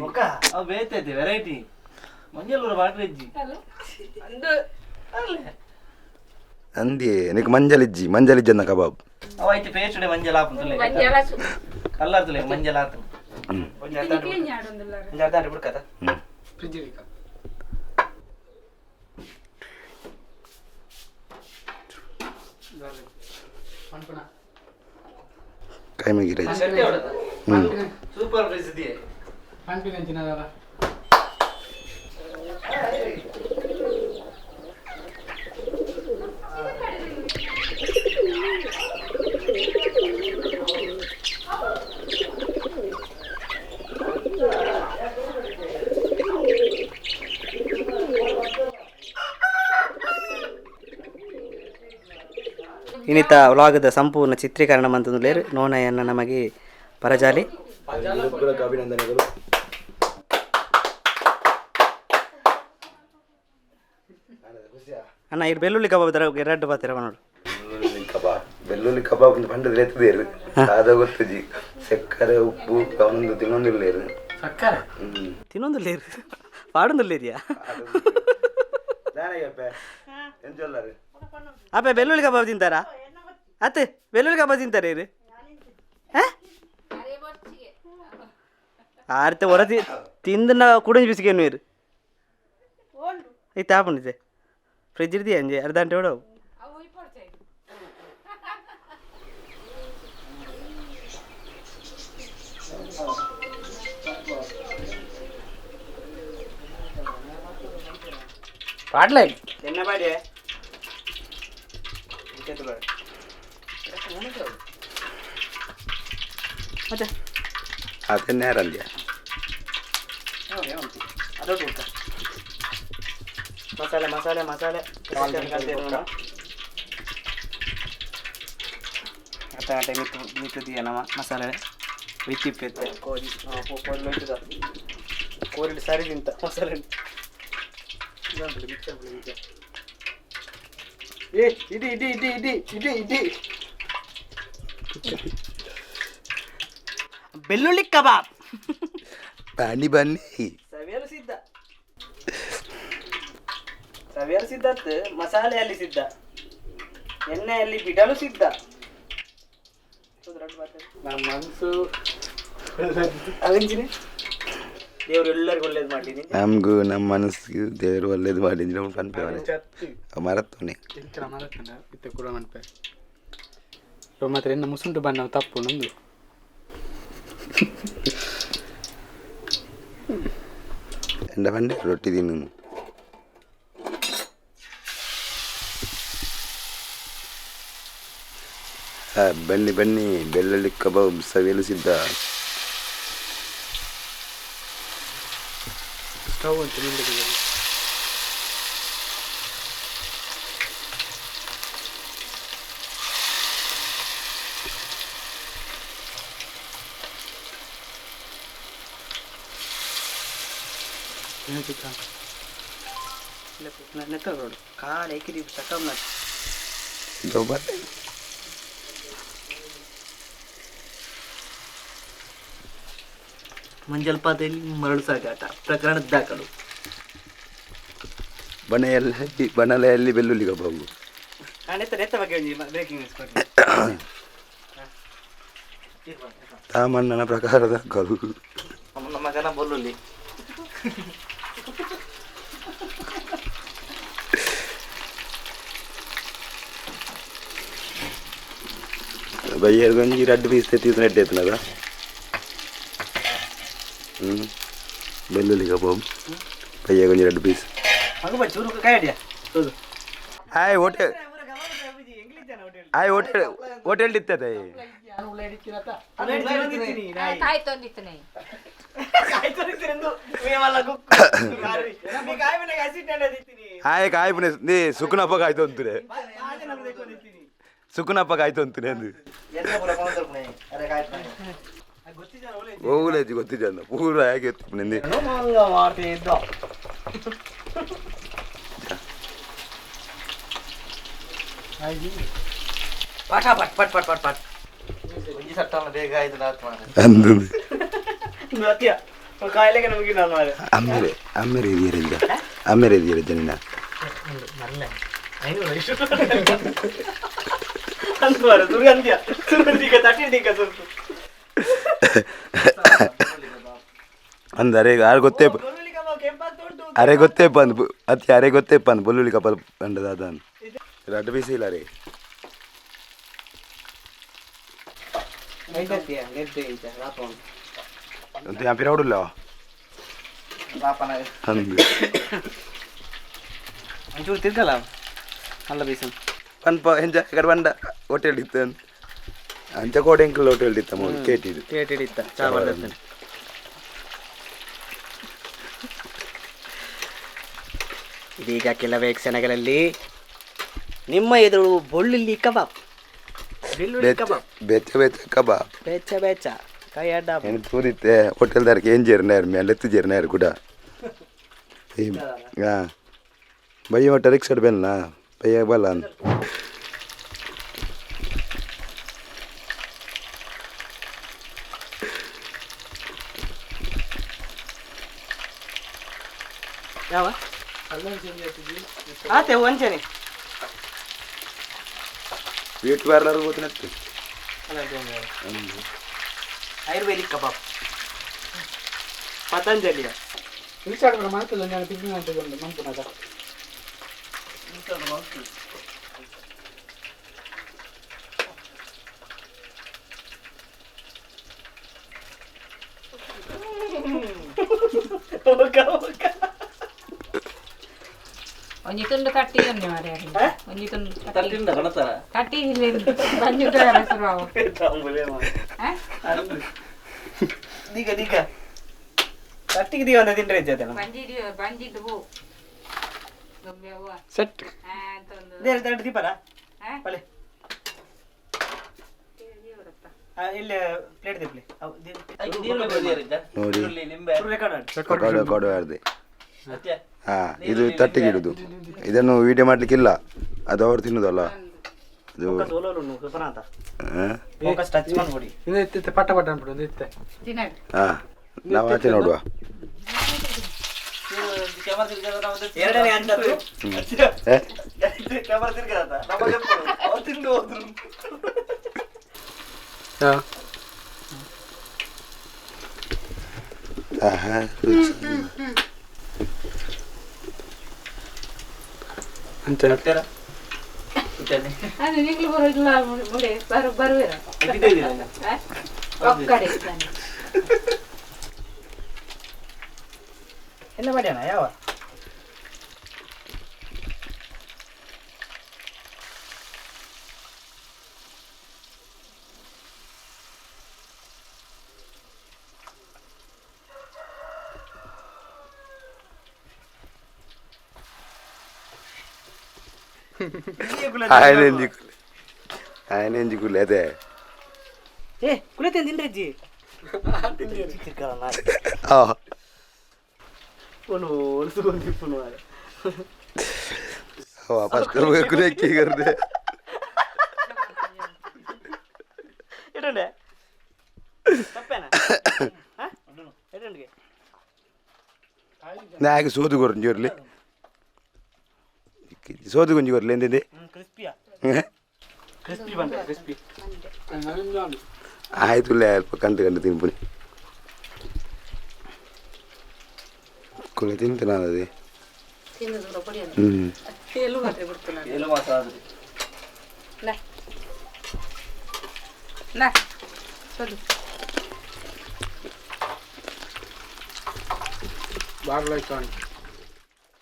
ಒಕ್ಕ.
ಅವು ಬೇತೈತೆ ವೆರೈಟಿ ಮಂಜಲ್ ಪೂರ ಬಾಟ್ರೆ ಇಜ್ಜಿ.
ಒಂದು
ಅಂದಿ ನಿಕ್ ಮಂಜಲ್ ಇಜ್ಜಿ, ಮಂಜಲ್ ಇಜ್ಜಿ ಅಂದ ಕಬಾಬ್.
ಅವ ಐತೆ ಪೇಸ್ಟ್ ಮಂಜಲ್ ಆಪುಂತುಲೆ.
ಮಂಜಲ.
ಕಲ್ಲರ್ ತುಲೆ ಮಂಜಲ್ ಆತನ.
ಒಂಜಿ ಅರ್ಧ ಅಂಟು ಬಿಡು. ಒಂಜಿ ಅರ್ಧ ಅಂಟು ಬಿಡ್ಕದ.
ಫ್ರಿಜ್ ಇಡಿಕ. ಮನ್ಪುಣ.
ಕೈ ಮುಗಿರ. ಹ್ಞೂ.
ಸೂಪರ್ ಫ್ರಿಜ್ ಇದೆಯೇ.
ಪನ್ಪಿನ ಅಂಚಿನದಲ್ಲ.
ಇನ್ನಿತ ವ್ಲಾಗದ ಸಂಪೂರ್ಣ ಚಿತ್ರೀಕರಣ ಮಂತಂದುಲೇರು ನೋನಯನ್ನ ನಮಗೆ ಪರಜಾಲಿ.
ಅಭಿನಂದನೆಗಳು.
ಅಣ್ಣ, ಇರು ಬೆಳ್ಳುಳ್ಳಿ ಕಬಾಬ್ ತರ ಎರಡು ಬಾತಿರ ನೋಡು.
ಬೆಳ್ಳುಳ್ಳಿ ಕಬಾಬ್, ಬೆಳ್ಳುಳ್ಳಿ ಕಬಾಬ್ ಅಂತ ಪಂಡದ ಎತ್ತದೇರು ಸಾದ ಗೊತ್ತುಜಿ. ಸಕ್ಕರೆ ಉಪ್ಪು ಅವನೊಂದು ತಿನ್ನೊಂದಿಲ್ಲ.
ಸಕ್ಕರೆ.
ಹ್ಞೂ.
ತಿನ್ನೊಂದುಲ್ಲೇರು ಪಾಡೊಂದುಲ್ಲೇರಿಯಾ?
ಎಂಚೊಲ್ಲಾರು?
ಅಪ್ಪ, ಬೆಳ್ಳುಳ್ಳಿ ಕಬಾಬ್ ತಿಂತಾರಾ? ಅತ್ತೆ, ಬೆಳ್ಳುಳ್ಳಿ ಕಬಾಬ್ ತಿಂತಾರೆ ಇರು. ಆರ್ತೆ ಹೊರ ತಿಂದು ನಾವು ಕುಡಿಂಜ್ ಬಿಸಿಗೇನು ಇರು ಇತ್ತು ಆಪುಂಡಿದೆ. ಫ್ರಿಜ್ ಇರ್ದಿ ಅಂಜೆ ಅರ್ಧ ಗಂಟೆ ಬಿಡವು.
ಪಾಡ್ಲೆ.
ಎನ್ನ ಬಾಡಿ. ಮತ್ತೆ
ಅದೇ ನೇರ ಅಂದ್ಯ.
ಅದೊಟ್ಟು ಊಟ ಮಸಾಲೆ ಮಸಾಲೆ ಮಸಾಲೆ ಅರ್ಧ ಗಂಟೆ ಮಿತ್ತು ಮಿತ್ತು ದಿಯ ನಮ್ಮ ಮಸಾಲೆ ವಿತ್ತಿಪ್ಪೆತ್ತೆ ಕೋರಿ ಕೋರಿ ಲೊಂಚದ ಕೋರಿ ಸರಿ ತಿಂತ ಮಸಾಲೆ.
ಏ ಇಡಿ ಇಡಿ ಇಡಿ ಇಡಿ ಇಡಿ ಇಡಿ.
ಬೆಳ್ಳುಳ್ಳಿ ಕಬಾಬ್.
ಬನ್ನಿ ಬನ್ನಿ.
ಸವಿಯಲು ಸಿದ್ಧ, ಸವಿಯಲು ಸಿದ್ಧತ್. ಮಸಾಲೆಯಲ್ಲಿ ಸಿದ್ಧ, ಎಣ್ಣೆಯಲ್ಲಿ ಬಿಡಲು ಸಿದ್ಧ.
ನಮ್ಮ ಮನಸ್ಸು.
ಅವೆಂಚಿನಿ ದೇವರು ಎಲ್ಲರಿಗೂ ಒಳ್ಳೇದು ಮಾಡಲಿ.
ನಮಗೂ ನಮ್ಮ ಮನಸ್ಸಿಗೆ ದೇವರು ಒಳ್ಳೇದು ಮಾಡಿ ನಮ್ಮ ಪನ್ಪೆ ಮರತ್ತೋನೆ.
ಎಂಚಲ ಮರತ್ತಂಡ ಇತ್ತೆ ಕೂಡ ಮನ್ಪೆ ಇವ ಮಾತ್ರ ಎನ್ನ ಮುಸುಂಟು ಬಣ್ಣ ತಪ್ಪು ನಂದು.
ಎಂಡ ಬಂಡೆ ರೊಟ್ಟಿ ತಿನ್ನು. ಬನ್ನಿ ಬನ್ನಿ ಬೆಳ್ಳುಳ್ಳಿ ಕಬಾಬ್ ಸವಿಯಲು ಸಿದ್ಧ.
ಸ್ಟವ್ ಅಂತ ನಿಲ್ಲಿದೆ.
ನೆತ್ತ ರೋಡು ಕಾಲು ಎಕ್ಕಿರಿ ಸಕಮ್ನ.
ಮಂಜಲ್ಪಾತೆಯಲ್ಲಿ ಮರಳು ಸಾಗಾಟ ಪ್ರಕರಣ ದಾಖಲು.
ಬಣೆಯಲ್ಲಿ ಬಣಲೆಯಲ್ಲಿ ಬೆಳ್ಳುಳ್ಳಿ ಕಬಾಬು.
ನೆತ್ತ ನೆತ್ತ ಬಗ್ಗೆ ಒಂಜಿ ಬ್ರೇಕಿಂಗ್ ನ್ಯೂಸ್ ಕೊಡಿ.
ತಾಮಣ್ಣನ ಪ್ರಕಾರದ ಕಲು.
ನಮ್ಮ ಮಗನ ಬೊಲ್ಲುಳ್ಳಿ.
ಬಯ್ಯರ್ ಒಂಜಿ ರಡ್ಡ್ ಪೀಸ್ ತೆತ್ತಿ ನೆಡ್ಡೆ ಎತ್ತುನದ ಬೆಳ್ಳುಳ್ಳಿ ಕಬಾಬ್ ಬಯ್ಯ ಒಂಜಿ ರಡ್ಡ್ ಪೀಸ್.
ಮಗ ಚೂರು ಕಾಯಡಿಯ ಹೌದು.
Hi hotel hi hotel hotel ಇತ್ತದೆ.
ಕಾಯ್ತೊಂದಿತ್ತನೆ.
ಹಾಯ್ ಕಾಯ್ಪುನೆ ನೀ ಸುಕುನಪ್ಪ ಕಾಯ್ತು ಅಂತಾರೆ ಸುಕುನಪ್ಪ ಕಾಯ್ತು ಅಂತಾರೆ ಅಂದು ಓಲೇಜ್ ಗೊತ್ತಿದ್ದ ಪೂರ ಹೇಗೆ ಎತ್ತುಪುನೆ.
ಪಟ ಪಟ್ ಪಟ್ ಪಟ್ ಪಟ್ ಪಟ್
ಒಂಜಿ ಸಟ್ಟಲ್ಲ ಬೇಗ ಆಯ್ತು
ಅಂದು
ಕಾಯಿಲೆಗೆ ನಮಗೆ ನಾನು
ಅಮ್ಮೆರೆ ಅಮ್ಮೆರೆ ಇದೆಯಾ ಅಮ್ಮೆರೆ ಇದೆಯಾ ಜನ ಅಂದ ಅರೆ ಯಾರು ಗೊತ್ತೇ ಅರೆ ಗೊತ್ತೇ ಬಂದು ಅತಿ ಅರೆ ಗೊತ್ತೇ ಬಂದು ಬೊಲ್ಲುಳ್ಳಿ ಕಪಲ್ ಬಂದದ ಅದಾನ ರಡ್ಡು ಪೀಸ್ ಇಲ್ಲ ಅರೆ. ಪಿರವಡುಲ್ಲ ಅಂದು
ಒಂಚೂರು ತಿರ್ಗಲ್ಲ ಅಲ್ಲ ಬೀಸನ್
ಪನ್ಪ ಎಂಜ ಕಡೆ ಬಂಡ ಹೋಟೆಲ್ ಇತ್ತು ಅಂಚ ಕೋಡೆ ಎಂಕಲ್ ಹೋಟೆಲ್ ಇತ್ತ ಮೋಲು ಕೇಟಿಡು
ಕೇಟಿಡು ಇತ್ತ ಚಾ ಬರ್ದಿರ್ತೇನೆ. ಇದೀಗ ಕೆಲವೇ ಕ್ಷಣಗಳಲ್ಲಿ ನಿಮ್ಮ ಎದುರು ಬೊಳ್ಳುಳ್ಳಿ ಕಬಾಬ್. ಬೆಳ್ಳುಳ್ಳಿ ಕಬಾಬ್.
ಬೆಚ್ಚ ಬೆಚ್ಚ ಕಬಾಬ್.
ಬೆಚ್ಚ ಬೆಚ್ಚ ಕೈ ಅಡ್ಡ.
ಏನು ತೂದಿತ್ತೆ ಹೋಟೆಲ್ದಾರ್ಗೆ ಏನು ಜೇರ್ನಾರು ಮೇಲೆ ಎತ್ತು ಜೇರ್ನಾರು ಕೂಡ. ಹಾಂ ಬಯ್ಯ ಒಟ್ಟ ರಿಕ್ಷಡ್ ಬೆಲ್ಲ ಬಯ್ಯ ಬಲ್ಲ.
ಯಾವ ಆತೆ ಒಂಚನೆ
ಬ್ಯೂಟಿ ಪಾರ್ಲರ್ ಹೋಗ್ತಾನತ್ತು.
ಆಯುರ್ವೇದಿಕ್ ಕಬಾಬ್ ಪತಂಜಲಿಯ.
ಇನ್ಸ್ಟಾಗ್ರಾಮ್ ಮಾಡ್ತಿಲ್ಲ ನಾನು ಬಿಸಿ ಅಂತ ಮಂಪುನದ.
ಒಂಜಿ ತುಂಡು ಕಟ್ಟಿ ಒಂಜಿ ಮಾರ್ರೆ. ಒಂಜಿ ತುಂಡು
ತಟ್ಟಿಂಡ ಕಣತಾರ
ಕಟ್ಟಿ ಬಂಜುಟ ಹೆಸರು ಅವು.
ದೀಗ ದೀಗ ತಟ್ಟಿಗೆ ದೀವ ಅಂತ ತಿಂಡ್ರೆ ಇಜ್ಜತೆ ನಮ್ಮ.
ಬಂಜಿಡಿ ಬಂಜಿದ್ದು ಹೂ
ಸೆಟ್
ಬೇರೆ ತಟ್ಟು ದೀಪನ ಬಲೆ ಇಲ್ಲಿ ಪ್ಲೇಟ್ ದಿಪ್ಲಿ
ನೋಡಿ
ಲಿಂಬೆ
ರೆಕಾರ್ಡ್
ರೆಕಾರ್ಡ್ ಮಾಡಿದೆ. ಹಾಂ ಇದು ತಟ್ಟಿಗೆ ಇಡುದು, ಇದನ್ನು ವಿಡಿಯೋ ಮಾಡ್ಲಿಕ್ಕಿಲ್ಲ, ಅದು ಅವರು ತಿನ್ನುದಲ್ಲ ಅದು.
ಪಟ ಪಟ ಅನ್ಬಿಡು ಇತ್ತೆ.
ಹಾಂ ನಾವು ಆಚೆ ನೋಡುವ.
ಎರಡನೇ ಹಂತದ್ದು ಕ್ಯಾಮರಾ ತಿರ್ಗದ ನಮಗೆ ಅವ್ರು ತಿಂದು ಹೋದ್ರು.
ಆಹಾ ರುಚಿ.
ಅಂಚೆ
ಅದು ನಿಂಗ್ಲು ಬರೋದಿಲ್ಲ ಮುಡೆ ಬರುವಿರ ಒಕ್ಕಡೆ.
ಎಲ್ಲ ಮಾಡ್ಯಾನ ಯಾವ
ಆಯನೆಂಜಿ ಕುಲೆ ಆಯನೆಂಜಿ ಕುಲೆ ಅದೇ
ಏ ಕುಲೆ ತಿಂದ್ರಜ್ಜಿ
ಆ
ಒಂದು ಒಲಸುಕೊಂಡು ಇಪ್ಪನು
ವಾಪಸ್ ಕುಲೆ ಕೀಗರ್ದೆ
ಇಡಂಡೆ ತಪ್ಪೇನಾ ಇಡಂಡಿಗೆ
ನಾಯಕ ಸೋದು ಕೊರಂಜಿ ಇರಲಿ ಸೋದು ಕೊಂಜಿ ಕೊರಲಿ ಎಂತಿದೆ
ಕ್ರಿಸ್ಪಿಯಾ ಕ್ರಿಸ್ಪಿ ಬಂದೆ ಕ್ರಿಸ್ಪಿ
ಆಯ್ತು ಅಲ್ಪ ಕಂಡು ಕಂಡು ತಿನ್ಪುನಿ ಕುಲೆ ತಿಂತ ನಾನು ಅದೇ ಹ್ಞೂ
ಏಳು ಮಾಸ ಆದ್ರೆ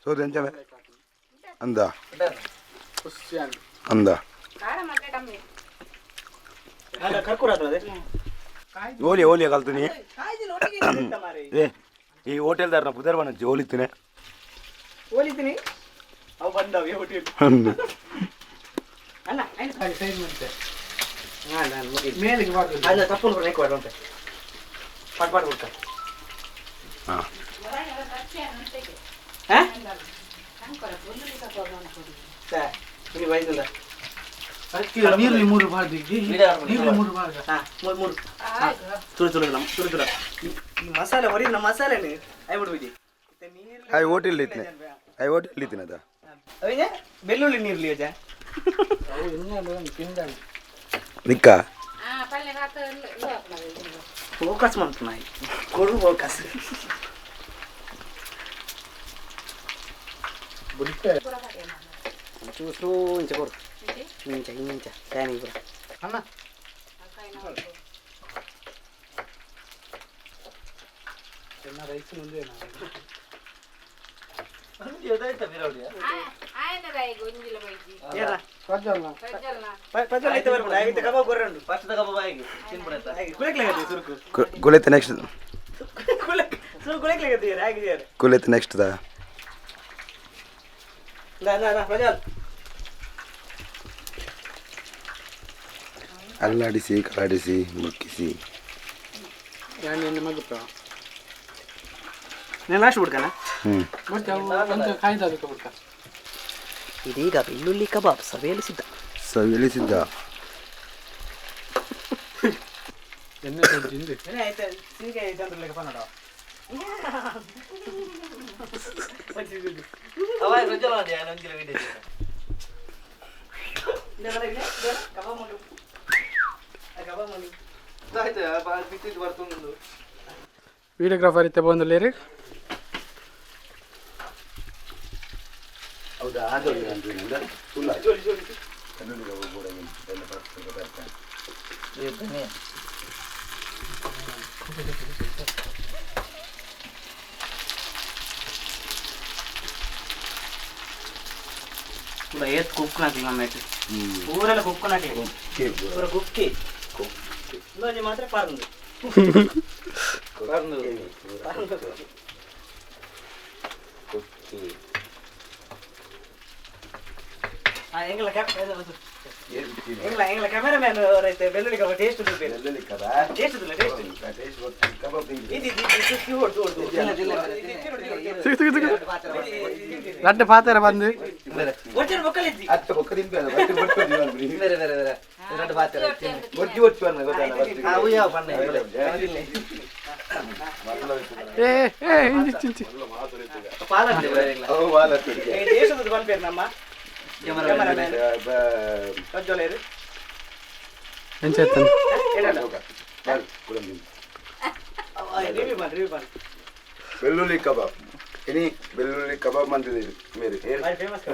ಸೋದು ಎಂಚನೆ ಅಂದ ಅಂದ ಓಲಿ ಓಲಿ ಕಲ್ತೀನಿ ಏ ಈ ಹೋಟೆಲ್ದಾರನ ಪುದರ್ ಬಣ್ಣ ಓಲಿತೀನಿ
ಓಲಿತೀನಿ ಅವು ಬಂದವೆ ಹೋಟೆಲ್ ಅಣ್ಣ ಅಲ್ಲ ತಪ್ಪು ನೆಕ್ ಉಂಟೆ ಪಾಟ್ ಪಾಟ್ ಕೊಡ್ತ
ಹಾಂ
ಹಾಂ ಸರ್ ಬೈದಲ್ಲ
ನೀರುಳ್ಳಿ ಮೂರು ಬಾರ್ದು ನೀರುಳ್ಳಿ ಮೂರು ಬಾರ್ದು
ಹಾಂ ಮೂರು ಮೂರು ತುಳು ತುಳು ನಮ್ಮ ತುಳು ತುಳು ಈ ಮಸಾಲೆ ಹೊರಿ ನಮ್ಮ ಮಸಾಲೆನೇ ಆಯ್ಬಿಡ್ಬಿಡಿ
I hotel ಇತ್ತನೆ I hotel ಇತ್ತಿನ ಅದ
ಅವಿನ ಬೆಳ್ಳುಳ್ಳಿ ನೀರ್ಲಿ ಅಜ್ಜ
ನಿಕ್ಕ
ಫೋಕಸ್ ಮಾಡ್ತು ನಾಯಿ ಕೊಡು ಫೋಕಸ್ ಚೂಸು ಇಂಚ ಕೊಡು ಇಂಚ ಇಂಚ ಫ್ಯಾನಿಗೆ ಬರ
ಅಣ್ಣ ರೈಸ್ ಮುಂದೆ
ಕುಲೆತ್ ನೆಕ್ಸ್ಟ್ ಕುಲೆತ್ ನೆಕ್ಸ್ಟ್ ದಾ ಅಲ್ಲಾಡಿಸಿ ಕಲಾಡಿಸಿ ಮುಕ್ಕಿಸಿ
నేను లాస్ట్ ಬಿಡ್ಕನ
ಹ್ಞೂ
ಇದೀಗ ಬೆಳ್ಳುಳ್ಳಿ ಕಬಾಬ್ ಸವಿಯಲು ಸಿದ್ಧ
ಸವಿಯಲು ಸಿದ್ಧ
ವಿಡಿಯೋಗ್ರಾಫರ್ ಇತ್ತೆ ಬಂದು ಲಿರಿಕ್
ಹೌದಾ
ಏತ್ ಕುಕ್ಕನಾಕ್ಲಿ ನಮ್ಮ ಊರೆಲ್ಲ ಕುಕ್ಕನಾಕ್ಲಿ ಪೂರ ಕುಕ್ಕಿ ಇಂದೊಂಜಿ ಮಾತ್ರ ಪಾರ್ಂದು ಎಂಗ್ಲ ಎಂಗ್ಲ ಎಂಗ್ಲ ಕ್ಯಾಮೆರಾಮ್ಯಾನ್ ಅವರೈತೆ ಬೆಳ್ಳುಳ್ಳಿ ಕಬಾಬ್ ಟೇಸ್ಟ್
ಬೆಳ್ಳುಳ್ಳಿ ಕಬಾಬ್
ಟೇಸ್ಟ್ ಇಲ್ಲ ಟೇಸ್ಟ್
ಕಬಾಬ್
ಇದು ಇದು ಹೊಡ್ದು ಹೊಡ್ದು
ಲಡ್ಡು ಪಾತ್ರ ಬಂದು
ಒಟ್ಟಿನ ಬೊಕ್ಕಲಿದ್ದಿ
ಅತ್ತ ಬೊಕ್ಕ ತಿನ್ಪೆ
ಬೇರೆ ಬೇರೆ ಬೇರೆ ಎರಡು ಪಾತ್ರ
ಒಜ್ಜಿ ಒಚ್ಚು ಅನ್ನ ಗೊತ್ತಲ್ಲ
ಅವು ಯಾವ ಬಣ್ಣ
ಏ ಏ ಇಂಚಿ ಇಂಚಿ
ಅವು ವಾಲತ್ತುಡಿಗೆ
ಟೇಸ್ಟ್ ಬಂದ್ಪೇರು ನಮ್ಮ ಕ್ಯಾಮೆರಾಮ್ಯಾನ್ ಪ್ರಜ್ವಲೇರು
ಎಂಚ
ರಿವ್ಯೂ ಬನ್ ರಿವ್ಯೂ ಬನ್
ಬೆಳ್ಳುಳ್ಳಿ ಕಬಾಬ್ ಇನಿ ಬೆಳ್ಳುಳ್ಳಿ ಕಬಾಬ್ ಮಂತಿದ್ದೀರಿ ಮೇರೆ
ಭಾರಿ ಫೇಮಸ್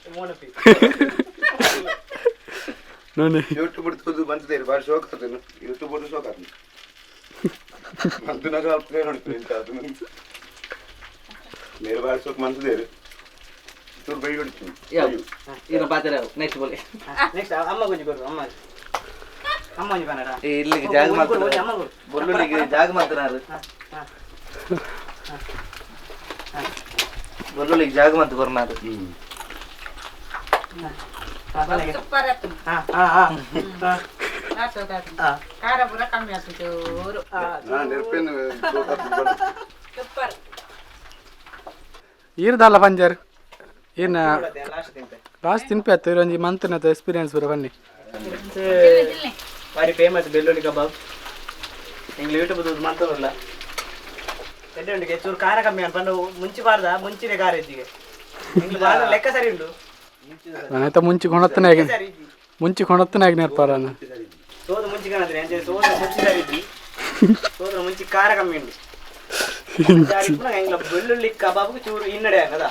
ಮೋನಪಿ
ನೋಡಿ
ಯೂಟ್ಯೂಬ್ ತೋದು ಬಂತಿದ್ದೀರಿ ಭಾರಿ ಶೋಕ್ ಆತನು ಯೂಟ್ಯೂಬ್ ಶೋಕ್ ಆತನು ಮಂತುನಾಗ ಅಲ್ಪ ನೋಡ್ತೀನಿ ಇಂತ ಅದು ಮೇರೆ ಭಾರಿ ಶೋಕ್ ಮಂತಿದ್ದೀರಿ ಚೂರು ಬೈ ಹೊಡಿತೀನಿ
ಇದು ಪಾತ್ರ ನೆಕ್ಸ್ಟ್ ಬೋಲಿ
ನೆಕ್ಸ್ಟ್ ಅಮ್ಮ ಗುಂಜಿ ಕೊಡು ಅಮ್ಮ ಅಮ್ಮ ಒಂಜಿ ಪನಡ
ಇಲ್ಲಿಗೆ ಜಾಗ ಮಾಡ್ತಾರೆ
ಅಮ್ಮ ಕೊಡು
ಬೊಲ್ಲುಳಿಗೆ ಜಾಗ ಮಾಡ್ತಾರೆ ಬೊಲ್ಲುಳಿಗೆ ಜಾಗ ಮಾಡ್ತು ಕೊರ್ನಾರು
Super ಆತು.
ಹಾ ಹಾ ಹಾ
ಆತು ಆತು. ಖಾರ ಪೂರ ಕಮ್ಮಿ ಆತು ಜೋರು. ಸೂಪರ್.
ಈರ್ದಲ್ಲ ಪಂಜರ್ ಏನ ಲಾಸ್ಟ್ ತಿನ್ಪೆ ಆತು ಒಂಜಿ ಮಂತ್ನ ಎಕ್ಸ್ಪೀರಿಯನ್ಸ್ ಪೂರ ಬನ್ನಿ.
ಬಾರಿ ಫೇಮಸ್ ಬೆಳ್ಳುಳ್ಳಿ ಕಬಾಬ್ ಎಂಗ್ಲ ಯೂಟ್ಯೂಬ್ ದುಡ್ಡು ಮಂತವಲ್ಲ ಎಡ್ಡೆ ಉಂಟು ಚೂರು ಖಾರ ಕಮ್ಮಿ ಅನ್ಪಂಡ ಮುಂಚೆ ಬಾರ್ದ ಮುಂಚಿನ ಖಾರ ಇದ್ದಿಗೆ ಎಂಗ್ಲ ಬಾರ್ದ ಲೆಕ್ಕ ಸರಿ ಉಂಟು.
ನಾನೈತ ಮುಂಚೆ ಕೊಣತ್ತನೇ ಆಗಿ
ಸರಿ ಇಜ್ಜಿ.
ಮುಂಚೆ ಕೊಣತ್ತನೇ ಆಗಿ ನೇರ್ಪಾರ.
ಸೋದ ಮುಂಚೆ ಕಾಣದ್ರೆ ಅಂಚೆ ಸೋದ ಮುಂಚೆ ಸರಿ ಇಜ್ಜಿ. ಸೋದ್ರ ಮುಂಚೆ ಖಾರ ಕಮ್ಮಿ ಉಂಟು. ಎಂಗ್ಲ ಬೆಳ್ಳುಳ್ಳಿ ಕಬಾಬ್ ಚೂರು ಇನ್ನಡೆ ಆಗದ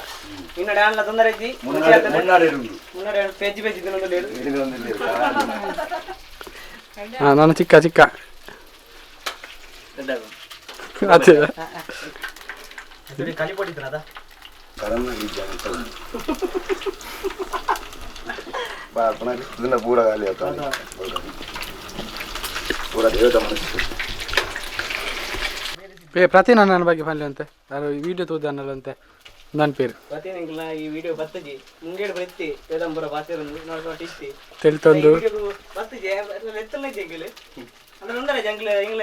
ಇನ್ನಡೆ ಅನ್ಲ ತೊಂದರೆ ಇಜ್ಜಿ. ಮುನ್ನಡೆ ಪೆಜ್ಜಿ ಪೆಜ್ಜಿ ತಿನ್ನೊಂದು.
ಹಾಂ ನಾನು ಚಿಕ್ಕ ಚಿಕ್ಕ ಅದೇ
ಪೂರ ಖಾಲಿ ಆಯ್ತು ಪೂರ ದೇವತ ಮನಸ್ಸು.
ಪೇ ಪ್ರತಿ ನನ್ನ ಬಗ್ಗೆ ಪಲ್ಯ ಅಂತೆ ಯಾರು ವಿಡಿಯೋ ತೋದ ಅನ್ನಲ್ಲಂತೆ ನನ್ನ ಪೇರು
ಪ್ರತಿ ಎಂಗ್ಲ ಈ ವಿಡಿಯೋ ಬತ್ತಜಿ ಮುಂಗೇಡು ಬತ್ತಿ ಪೇದಂಬುರ ಬಾತಿರೊಂದು ನೋಡ್ ಇತ್ತಿ
ತೆಲ್ತೊಂದು
ಬತ್ತಜಿ ಎತ್ತಲ್ಲ ಜಂಗಲ್ ಅಂದ್ರೆ ಒಂದಲ್ಲ ಜಂಗ್ಲ ಎಂಗ್ಲ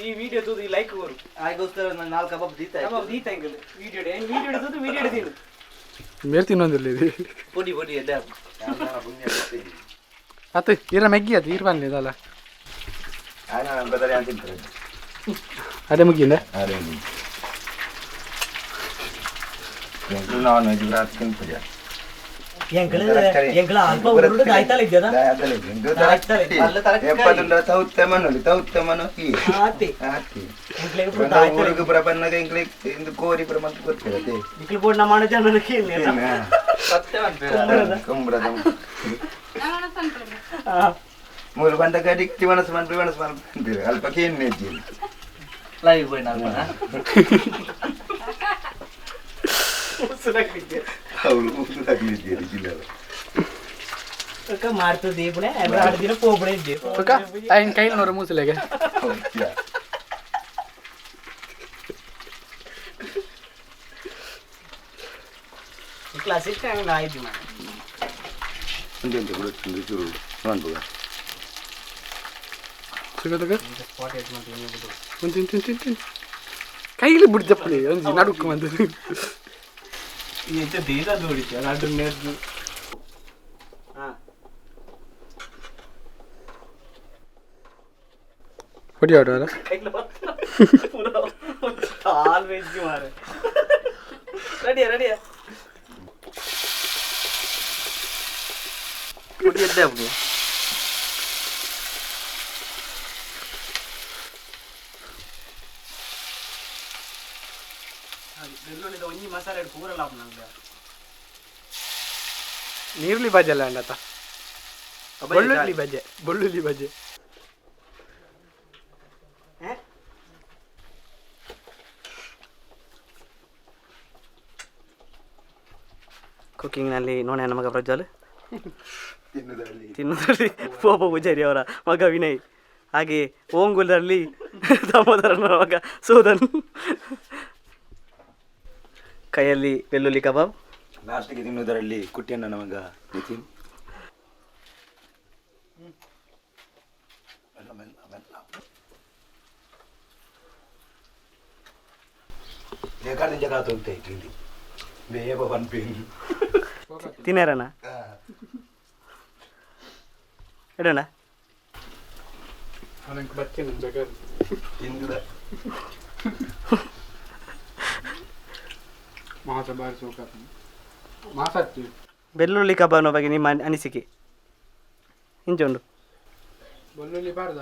ಈ ವಿಡಿಯೋ ತೂದು ಈ ಲೈಕ್ ಕೊರು
ಆಗೋಸ್ಕರ ನಾನು ನಾಲ್ಕು ಕಬಾಬ್ ದೀತ
ಕಬಾಬ್ ದೀತ ಎಂಗಲ್ ವಿಡಿಯೋ ವಿಡಿಯೋ ತೂದು ವಿಡಿಯೋ ತಿನ್ನು
ಮೇರ್ ತಿನ್ನೊಂದಿಲ್ಲ ಇದು
ಪೊಡಿ ಪೊಡಿ ಎಡ್ಡೆ
ಅತ್ತೆ ಈರ ಮೆಗ್ಗಿ ಅದು ಈರ್ ಬನ್ನಿ ಇದಲ್ಲ ಅದೇ ಮುಗಿಯಿಂದ
ನಾನ್ ವೆಜ್ ತಿನ್ಪುಜ. ಊರಿಗೆ ಪುರ ಬನ್ನಾಗ ಎಂಕ್ಲೆ ಇಂದು ಕೋರಿ ಪುರ ಮಂತ್ ಗೊತ್ತಿರತ್ತೆ. ಕುಂಬ್ರದ ಮೂರು ಬಂದ ಗಡಿ ಮನಸ್ಸು ಮನ್ಪಿ ಮನಸ್ಸು ಮನ್ಪಿ ಅಲ್ಪ ಕೇನ್ ಹೆಜ್ಜೆ
ಲೈವ್ ಹೋಯ್ನ
ಅವ್ರು ಮುಸುಲಾಗ್ಲಿದ್ದೀರಿ ಜಿಲ್ಲೆ.
ఆయన ಕೈಲಿ ನೋಡ್ರಿ ಮೂಸಲೆಗೆ. ಕೈಲಿ ಬಿಡ್ ಜಪ್ಪಲಿ ಒಂಜಿ ನಡುಕು ಬಂದದ್ದು. ಪೊಡಿ ಆಡುವಲ್ಲ
ರೆಡಿಯಾ ರೆಡಿಯಾ
ಪೊಡಿ ಎಡ್ಡೆ ಆಪುಂಡು.
ಬೆಳ್ಳುಳ್ಳಿದ ಒಂಜಿ ಮಸಾಲೆ ಪೂರ ಲಾಭ ನಂಗೆ.
ನೀರ್ಲಿ ಬಜೆ ಅಲ್ಲ ಅಂಡತ ಬೆಳ್ಳುಳ್ಳಿ ಬಜೆ ಬೆಳ್ಳುಳ್ಳಿ ಬಜೆ.
ಕುಕ್ಕಿಂಗ್ನಲ್ಲಿ ನೋಣೆ ಮಗ ಪ್ರಜ್ವಲ್, ತಿನ್ನೋದ್ರಲ್ಲಿ ಪೋಪ ಪೂಜಾರಿ ಅವರ ಮಗ ವಿನಯ್, ಹಾಗೆ ಓಂಗುಲರಲ್ಲಿ ದಾಮೋದರನ ಮಗ ಸೋದನ್, ಕೈಯಲ್ಲಿ ಬೆಳ್ಳುಳ್ಳಿ ಕಬಾಬ್.
ಲಾಸ್ಟಿಗೆ ತಿನ್ನುವುದರಲ್ಲಿ ಕುಟ್ಟಿಯನ್ನ ಮಗ ನಿತಿನ್.
ತಿನ್ನರಣ ಇಡೋಣ. ಬೆಳ್ಳುಳ್ಳಿ ಕಬಾಬ್ನ ಬಗ್ಗೆ ನಿಮ್ಮ ಅನಿಸಿಕೆ ಇಂಚುಂಡು?
ಬೆಳ್ಳುಳ್ಳಿ ಬಾರ್ದ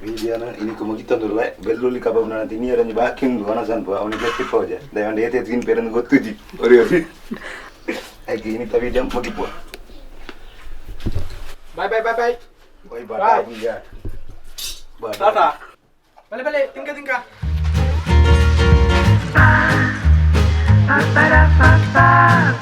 ವೀಡಿಯೋನ ಇನಿಕ್ ಮುಗಿತಂದುಲ್ಲ. ಬೆಳ್ಳುಳ್ಳಿ ಕಬಾಬ್ ನನ್ನ ತಿನ್ನಿಯರಂಜಿ ಬಾಕಿ ಉಂಡು ವನಸನ್ಪ ಅವನಿಗೆ ಲೆಕ್ಕಿಪ್ಪೋಜೆ ದಯವಂಡ ಏತೆ ತಿನ್ ಪೇರಂದು ಗೊತ್ತುಜಿ ಒರಿ ಒರಿ ಐಕೆ ಇನಿತ ವೀಡಿಯೋ ಮುಗಿಪುವ.
Bye bye bye bye.
Bye bye.
ಟಾಟಾ. ಬಲೆ ಬಲೆ, ತಿಂಕ ತಿಂಕ.
Pa pa pa pa.